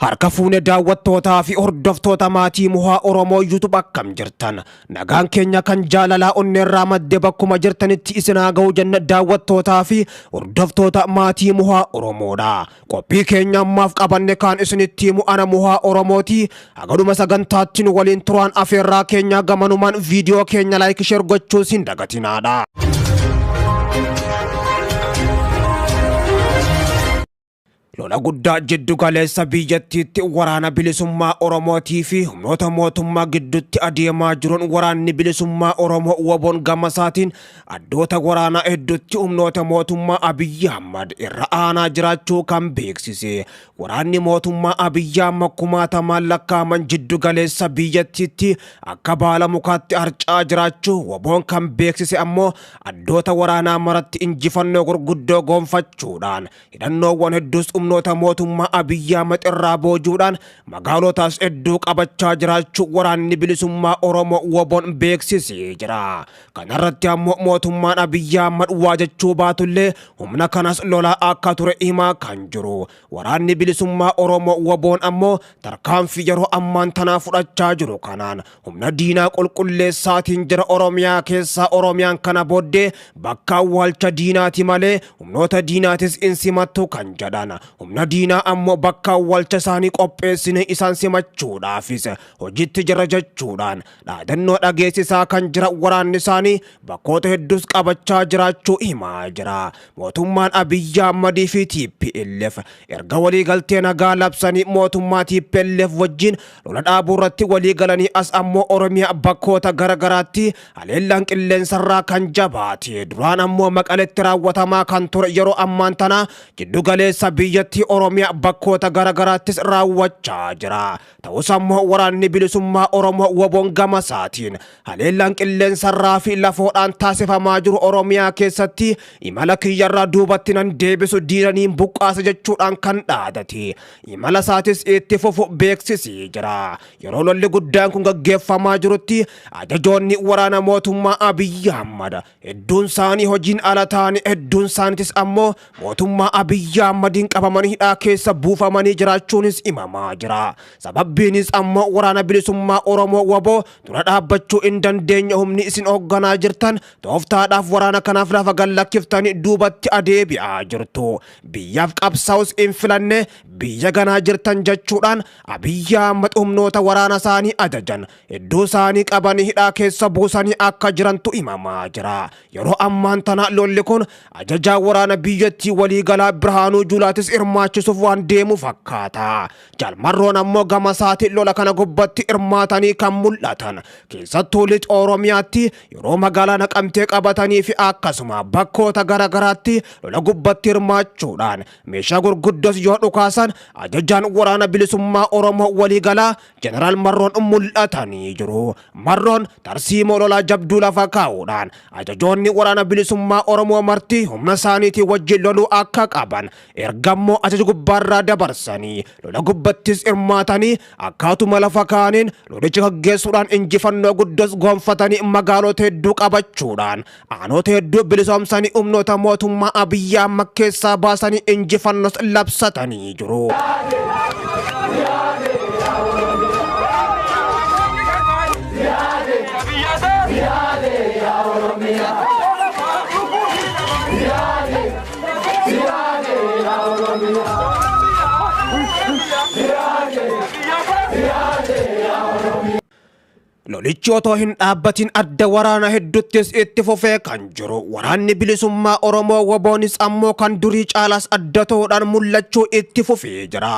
Harka fuune daawwattootaa fi hordoftoota maatii Muhaa Oromoo YouTube, akkam jirtan? Nagaan keenya kan jaalalaa onneerraa madde bakkuma jirtanitti isin haa ga'u jenna, daawwattootaa fi hordoftoota maatii Muhaa Oromoodha. Qophii keenya ammaaf qabanne kaan isinitti himu ana Muhaa Oromooti. Hagadhuma sagantaatti nu waliin turaan afeerraa keenya, gamanumaan viidiyoo keenya like, share gochuus hin dagatinaadha. Lola guddaa jiddu galeessa biyyattiitti waraana bilisummaa Oromootii fi humnoota mootummaa gidduutti adeemaa jiruun, waraanni bilisummaa Oromoo WBOn gamasaatiin addoota waraanaa hedduutti humnoota mootummaa Abiyyi Ahmad irra aanaa jiraachuu kan beeksise. Waraanni mootummaa Abiyyi Ahmad kumaatamaan lakkaa'aman jiddu galeessa biyyattiitti akka baala mukaatti harca'aa jiraachuu WBOn kan beeksise ammoo, addoota waraanaa maratti injifannoo gurguddoo gonfachuudhaan, hidhannoowwan hedduus humnoota mootummaa Abiyyi Ahmad irraa boojuudhaan, magaalotaas hedduu qabachaa jiraachuu waraanni bilisummaa Oromoo WBOn beeksisee jira. Kanarratti ammoo mootummaan Abiyyi Ahmad waa jechuu baatullee, humna kanas lolaa akka ture himaa kan jiru. Waraanni bilisummaa Oromoo WBOn ammoo tarkaanfii yeroo ammaan tanaa fudhachaa jiru kanaan humna diinaa qulqulleessaatiin jira Oromiyaa keessaa. Oromiyaan kana booddee bakka awwaalcha diinaati malee humnoota diinaatis in simattu kan jedhan, humna diinaa ammoo bakka awwaalcha isaanii qopheessine isaan simachuudhaafis hojiitti jira jechuudhaan dhaadannoo dhageessisaa kan jira, waraanni isaanii bakkoota hedduus qabachaa jiraachuu himaa jira. Mootummaan Abiyyi Ahmadii fi TPLF erga waliigaltee nagaa labsanii mootummaa TPLF wajjin lola dhaabuu irratti walii galanii as ammoo Oromiyaa bakkoota garagaraatti haleellaan qilleensarraa kan jabaate, duraan ammoo Maqaletti raawwatamaa kan ture, yeroo ammaan tana jiddu galeessa biyyattii Oromiyaa bakkoota garagaraattis raawwachaa jira. Ta'us ammoo waraanni bilisummaa Oromoo WBOn gama isaatiin haleellaan qilleensarraa fi lafoodhaan taasifamaa jiru Oromiyaa keessatti imala kiyyarraa duubatti nan deebisu, diinaniin buqqaasa jechuudhaan kan dhaadate, imala isaatis itti fufu beeksisee jira. Yeroo lolli guddaan kun gaggeeffamaa jirutti ajajoonni waraana mootummaa Abiyyi Ahmad hedduun isaanii hojiin ala ta'anii, hedduun isaaniitis ammoo mootummaa Abiyyi Ahmadiin qabamanii hidhaa keessa buufamanii jiraachuunis himamaa jira. Sababbiinis ammoo waraana bilisummaa Oromoo WBO dura dhaabbachuu hin dandeenye, humni isin hoogganaa jirtan tooftaadhaaf waraana kanaaf lafa gallakkiftanii duubatti adeebi'aa jirtu. Biyyaaf qabsaa'us hin filanne, biyya ganaa jirtan jechuudhaan Abiyyi Ahmad humnoota waraana isaanii ajajan hedduu isaanii qabanii hidhaa keessa buusanii akka jirantu himamaa jira. Yeroo ammaan tana lolli kun ajajaa waraana biyyattii waliigalaa Birhaanuu Juulaatis hirmaachisuuf waan deemu fakkaata. Jaalmarroon ammoo gama isaatiin lola kana gubbatti hirmaatanii kan mul'atan. Keessattuu lixa Oromiyaatti yeroo magaalaa Naqamtee qabatanii fi akkasuma bakkoota garaagaraatti lola gubbatti hirmaachuudhaan meeshaa gurguddos yoo dhukaasan ajajaan waraana bilisummaa Oromoo waliigalaa Jeneraal Marroon mul'atanii jiru. Marroon tarsiimoo lolaa jabduu lafa kaa'uudhaan ajajoonni waraana bilisummaa Oromoo marti humna isaaniitiin wajjin loluu akka qaban ergammoo ajaja gubbaarraa dabarsanii, lola gubbattis hirmaatanii, akkaatuma lafa kaa'aniin lolicha gaggeessuudhaan injifannoo guddos gonfatanii, magaalota hedduu qabachuudhaan, aanota hedduu bilisoomsanii, humnoota mootummaa Abiyyi Ahmad keessaa baasanii injifannoos labsatanii jiru. Lolichi otoo hin dhaabbatin adda waraana hedduuttis itti fufee kan jiru. Waraanni bilisummaa Oromoo WBOnis ammoo kan durii caalaas adda ta'uudhaan mul'achuu itti fufee jira.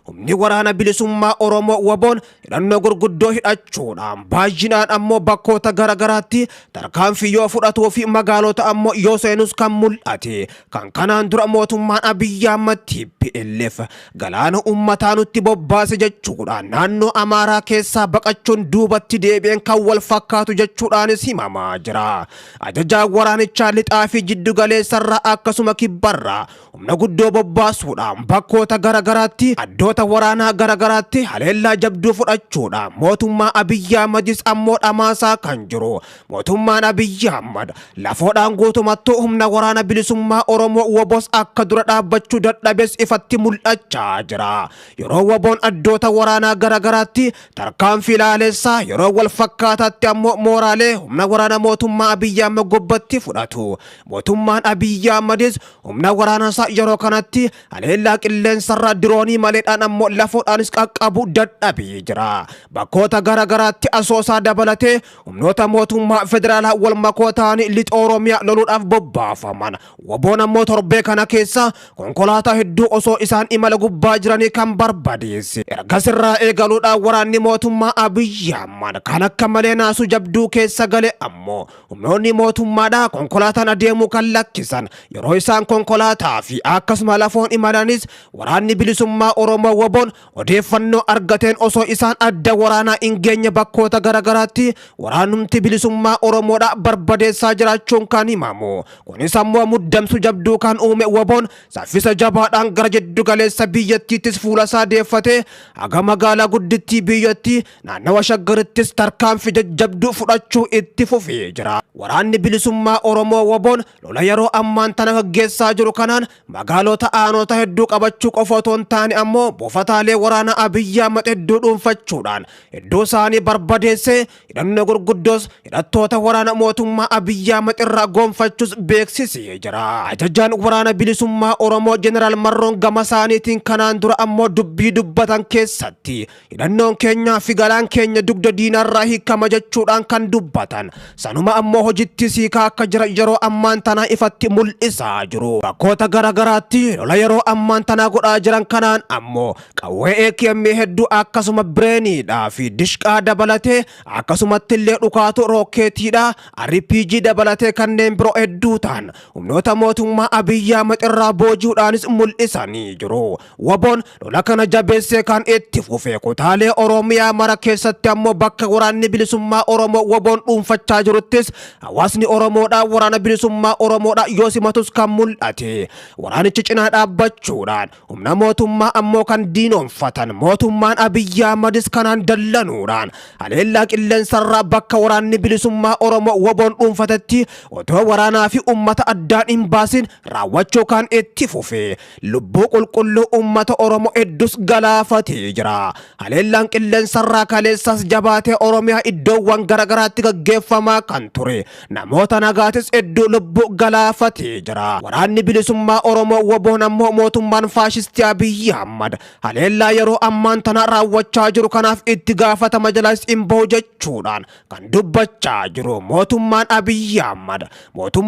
Humni waraana bilisummaa Oromoo WBOn hidhannoo gurguddoo hidhachuudhaan baay'inaan ammoo bakkoota garaagaraatti tarkaanfii yoo fudhatuu fi magaalota ammoo yoo seenus kan mul'ate. Kan kanaan dura mootummaan Abiyyi Ahmad TPLF galaana uummataa nutti bobbaase jechuudhaan naannoo Amaaraa keessaa baqachuun duubatti deebi'een kan wal fakkaatu jechuudhaanis himamaa jira. Ajajaan waraanichaa lixaa fi jiddu galeessarraa akkasuma kibbarraa humna guddoo bobbaasuudhaan bakkoota garaagaraatti addoota Bakkoota waraanaa garagaraatti haleellaa jabduu fudhachuudha. Mootummaa Abiyyi Ahmadis ammoo dhamaasaa kan jiru. Mootummaan Abiyyi Ahmad lafoodhaan guutumattuu humna waraana bilisummaa Oromoo WBOs akka dura dhaabbachuu dadhabes ifatti mul'achaa jira. Yeroo WBOn addoota waraanaa garagaraatti tarkaanfii laalessaa, yeroo wal fakkaataatti ammoo mooraalee humna waraana mootummaa Abiyyi Ahmad gubbatti fudhatu. Mootummaan Abiyyi Ahmadis humna waraanaasaa yeroo kanatti haleellaa qilleensarraa diroonii maleedhaan ammoo lafoodhaanis qaqqabu dadhabee jira. Bakkoota garagaraatti Asoosaa dabalatee humnoota mootummaa federaalaa wal makoo ta'anii lixa Oromiyaa loluudhaaf bobbaafaman. WBOn ammoo torbee kana keessa konkolaataa hedduu osoo isaan imala gubbaa jiranii kan barbadeesse. Ergasirraa eegaluudhaan waraanni mootummaa Abiyyi Ahmad kan akka malee naasuu jabduu keessa gale ammoo humnoonni mootummaadhaa konkolaataan adeemuu kan lakkisan. Yeroo isaan konkolaataa fi akkasuma lafoon imalanis waraanni bilisummaa Oromoo WBOn odeeffannoo argateen osoo isaan adda waraanaa hin geenye bakkoota garagaraatti waraanumti bilisummaa Oromoodhaa barbadeessaa jiraachuun kan himamu. Kunis ammoo muddamsu jabduu kan uume WBOn saffisa jabaadhaan gara jiddu galeessa biyyattiittis fuula isaa deeffatee haga magaalaa guddittii biyyattii naannawa Shaggarittis tarkaanfii jajjabduu fudhachuu itti fufee jira. Waraanni bilisummaa Oromoo WBOn lola yeroo ammaan tana gaggeessaa jiru kanaan magaalota aanota hedduu qabachuu qofa otoo hin taane ammoo buufataalee waraana Abiyyi Ahmad hedduu dhuunfachuudhaan hedduu isaanii barbadeessee hidhannoo gurguddoos hidhattoota waraana mootummaa Abiyyi Ahmad irraa gonfachuus beeksisee jira. Ajajaan waraana bilisummaa Oromoo Jeneraal Marroon gama isaaniitiin kanaan dura ammoo dubbii dubbatan keessatti hidhannoon keenyaa fi galaan keenya dugda diinarraa hiikama jechuudhaan kan dubbatan. Sanuma ammoo hojitti siikaa akka jira yeroo ammaan tanaa ifatti mul'isaa jiru. Bakkoota garagaraatti lola yeroo ammaan tanaa godhaa jiran kanaan ammoo qawwee AKM hedduu akkasuma bireeniidhaa fi dishqaa dabalatee akkasumatti illee dhukaatu rookeetiidha RPG dabalatee kanneen biroo hedduu ta'an humnoota mootummaa Abiyyi Ahmad irraa booji'uudhaanis mul'isanii jiru. WBOn lola kana jabeessee kan itti fufe kutaalee Oromiyaa mara keessatti ammoo bakka waraanni bilisummaa Oromoo WBOn dhuunfachaa jiruttis hawaasni Oromoodhaa waraana bilisummaa Oromoodhaa yoo simatus kan mul'ate. Waraanichi cinaa dhaabbachuudhaan humna mootummaa ammoo kan diinoomfatan mootummaan Abiyyi Ahmadis kanaan dallanuudhaan haleellaa qilleensarraa bakka waraanni bilisummaa Oromoo WBOn dhuunfatetti otoo waraanaa fi uummata addaan hin baasin raawwachuu kan itti fufe lubbuu qulqulluu uummata Oromoo hedduus galaafatee jira. Haleellaan qilleensarraa kaleessas jabaatee Oromiyaa iddoowwan garagaraatti gaggeeffamaa kan ture namoota nagaatis hedduu lubbuu galaafatee jira. Waraanni bilisummaa Oromoo WBOn ammoo mootummaan faashistii Abiyyi Ahmad haleellaa yeroo ammaan tana raawwachaa jiru kanaaf itti gaafatama jalaas hin bahu jechuudhaan kan dubbachaa jiru mootummaan Abiyyi Ahmad mootummaa